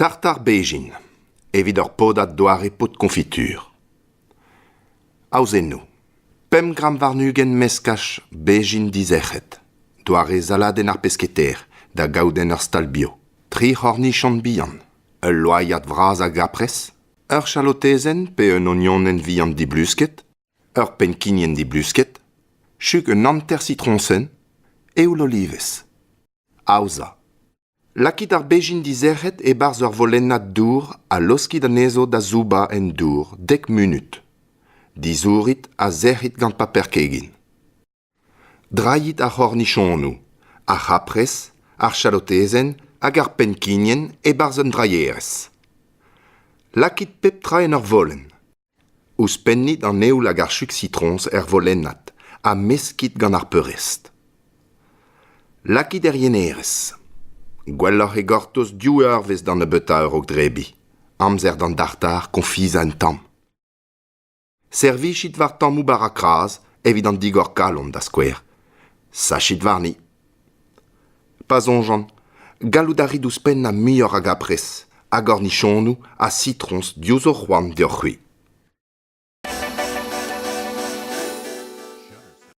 Tartar bezhin, evit ur podad doare pod-koñfitur. Aozennoù. Pemp gramm warn-ugent meskaj bezhin dizec'het, doare saladenn ar pesketaer da gaout en ur stal bio. Tri c'hornichon bihan, ul loaiad vras a gaprez, ur chalotezenn pe un ognonenn vihan diblusket, ur penn-kignen diblusket, chug un hanter sitroñsenn, eoul olivez. Aozañ. Lakit ar bezhin dizec'het e-barzh ur volennad dour ha laoskit anezho da soubañ en dour dek munut. Dizourit ha sec'hit gant paper-kegin. Drailhit ar c'hornichonoù, ar c'haprez, ar chalotezenn hag ar penn-kignen e-barzh un drailherez. Lakit pep tra en ur volenn. Ouzhpennit an eoul hag ar chug-sitroñs er volennad ha meskit gant ar peurrest. Lakit er yenerez. Gwelloc'h eo gortoz div eurvezh d'an nebeutañ a-raok debriñ. Amzer d'an dartar koñfizañ un tamm. Servijit war tammoù bara kras evit an digor-kalon da skouer. Sachit warni. Pa soñjan, gallout a rit ouzhpennañ muioc'h a gaprez, a gornichonoù ha sitroñs diouzh ho c'hoant deoc'h-c'hwi.